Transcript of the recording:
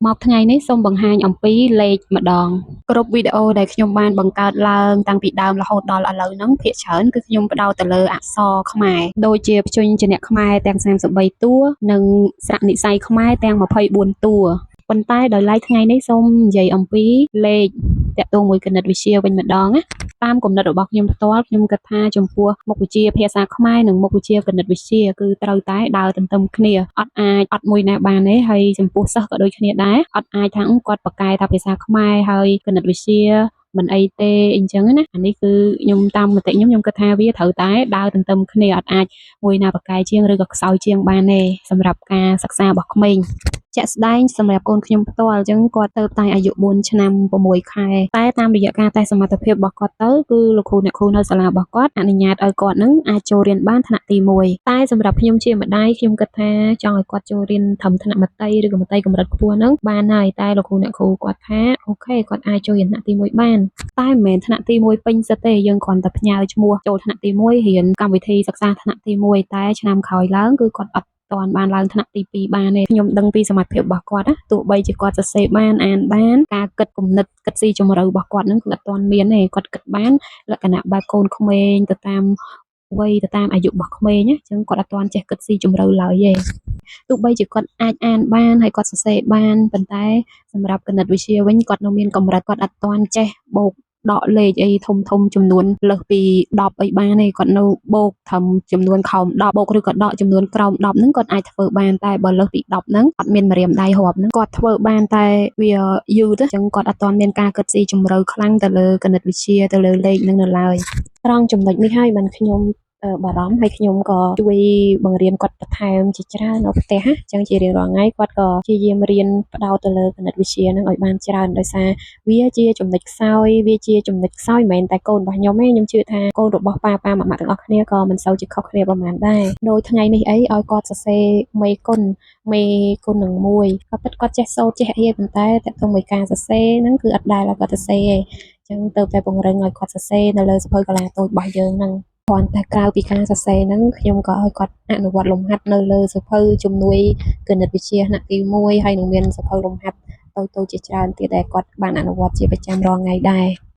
មកថ្ងៃនេះសូមបង្ហាញអំពីលេខម្ដងគ្រប់វីដេអូដែលខ្ញុំបានបង្កើតឡើងតាំងពីដើមរហូតដល់ឥឡូវហ្នឹងភាគច្រើនគឺខ្ញុំផ្ដោតទៅលើអក្សរខ្មែរដូចជាព្យញ្ជនៈខ្មែរទាំង33តួនិងស្រៈនិស្ស័យខ្មែរទាំង24តួប៉ុន្តែដោយឡែកថ្ងៃនេះសូមនិយាយអំពីលេខតាក់ទងមួយគណិតវិទ្យាវិញម្ដងណាតាមគំនិតរបស់ខ្ញុំផ្ទាល់ខ្ញុំគិតថាចំពោះមុខវិជ្ជាភាសាខ្មែរនិងមុខវិជ្ជាគណិតវិទ្យាគឺត្រូវតែដើរទន្ទឹមគ្នាអត់អាចអត់មួយណាបានទេហើយចំពោះសិស្សក៏ដូចគ្នាដែរអត់អាចថាគាត់ប្រកែថាភាសាខ្មែរហើយគណិតវិទ្យាមិនអីទេអញ្ចឹងណាអានេះគឺខ្ញុំតាមមតិខ្ញុំខ្ញុំគិតថាវាត្រូវតែដើរទន្ទឹមគ្នាអត់អាចមួយណាប្រកែជាងឬក៏ខ្សោយជាងបានទេសម្រាប់ការសិក្សារបស់ក្មេងជាក់ស្ដែងសម្រាប់កូនខ្ញុំផ្ទាល់អញ្ចឹងគាត់ទៅតែអាយុ4ឆ្នាំ6ខែតែតាមរយៈការតេស្តសមត្ថភាពរបស់គាត់ទៅគឺលោកគ្រូអ្នកគ្រូនៅសាលារបស់គាត់អនុញ្ញាតឲ្យគាត់នឹងអាចចូលរៀនបានថ្នាក់ទី1តែសម្រាប់ខ្ញុំជាម្ដាយខ្ញុំគិតថាចង់ឲ្យគាត់ចូលរៀនត្រឹមថ្នាក់មត្តេយ្យឬក៏មត្តេយ្យកម្រិតខ្ពស់ហ្នឹងបានហើយតែលោកគ្រូអ្នកគ្រូគាត់ថាOK គាត់អាចចូលរៀនថ្នាក់ទី1បានតែមិនមែនថ្នាក់ទី1ពេញសិតទេយើងគ្រាន់តែផ្ញើឈ្មោះចូលថ្នាក់ទី1រៀនកម្មវិធីសិក្សាថ្នាក់ទី1តែឆ្នាំក្រោយឡើងគឺគាត់អត់តាន់បានឡើងថ្នាក់ទី2បានទេខ្ញុំដឹងពីសមត្ថភាពរបស់គាត់ណាទោះបីជាគាត់សរសេរបានអានបានការគិតគំនិតគិតស៊ីជម្រៅរបស់គាត់ហ្នឹងគឺអត់ទាន់មានទេគាត់គិតបានលក្ខណៈបែបកូនក្មេងទៅតាមវ័យទៅតាមអាយុរបស់ក្មេងណាអញ្ចឹងគាត់អត់ទាន់ចេះគិតស៊ីជម្រៅឡើយទេទោះបីជាគាត់អាចអានបានហើយគាត់សរសេរបានប៉ុន្តែសម្រាប់គណិតវិទ្យាវិញគាត់នៅមានកម្រិតគាត់អត់ទាន់ចេះបូកដកលេខអីធំធំចំនួនលើសពី10អីបានទេគាត់នៅបូកត្រឹមចំនួនក្រោម10បូកឬក៏ដកចំនួនក្រោម10ហ្នឹងគាត់អាចធ្វើបានតែបើលើសពី10ហ្នឹងអត់មានម្រាមដៃរាប់ហ្នឹងគាត់ធ្វើបានតែវាយឺតអញ្ចឹងគាត់អត់ទាន់មានការគិតស៊ីជម្រៅខ្លាំងទៅលើគណិតវិទ្យាទៅលើលេខហ្នឹងនៅឡើយត្រង់ចំណុចនេះហើយបានខ្ញុំបារម្ភហើយខ្ញុំក៏ជួយបង្រៀនគាត់បន្ថែមជាច្រើននៅផ្ទះណាអញ្ចឹងជារៀងរាល់ថ្ងៃគាត់ក៏ព្យាយាមរៀនផ្ដោតទៅលើគណិតវិទ្យាហ្នឹងឲ្យបានច្រើនដោយសារវាជាចំណុចខ្សោយវាជាចំណុចខ្សោយមិនមែនតែកូនរបស់ខ្ញុំទេខ្ញុំជឿថាកូនរបស់ប៉ាប៉ាម៉ាក់ម៉ាក់ទាំងអស់គ្នាក៏មិនសូវជាខុសគ្នាប្រហែលដែរដោយថ្ងៃនេះអីឲ្យគាត់សរសេរមេគុណមេគុណនឹងមួយគាត់ពិតគាត់ចេះសូត្រចេះអីប៉ុន្តែតើទៅមួយការសរសេរហ្នឹងគឺអត់ដែលឲ្យគាត់សរសេរទេអញ្ចឹងទៅតែពង្រឹងឲ្យគាត់សរសេរនៅលើសៀវភៅកាឡាតូចរបស់យើងហ្នឹងគ្រាន់តែក្រៅពីការសរសេរហ្នឹងខ្ញុំក៏ឲ្យគាត់អនុវត្តលំហាត់នៅលើសៀវភៅជំនួយគណិតវិទ្យាថ្នាក់ទី1ហើយនឹងមានសៀវភៅលំហាត់តូចៗជាច្រើនទៀតដែលគាត់បានអនុវត្តជាប្រចាំរាល់ថ្ងៃដែរ។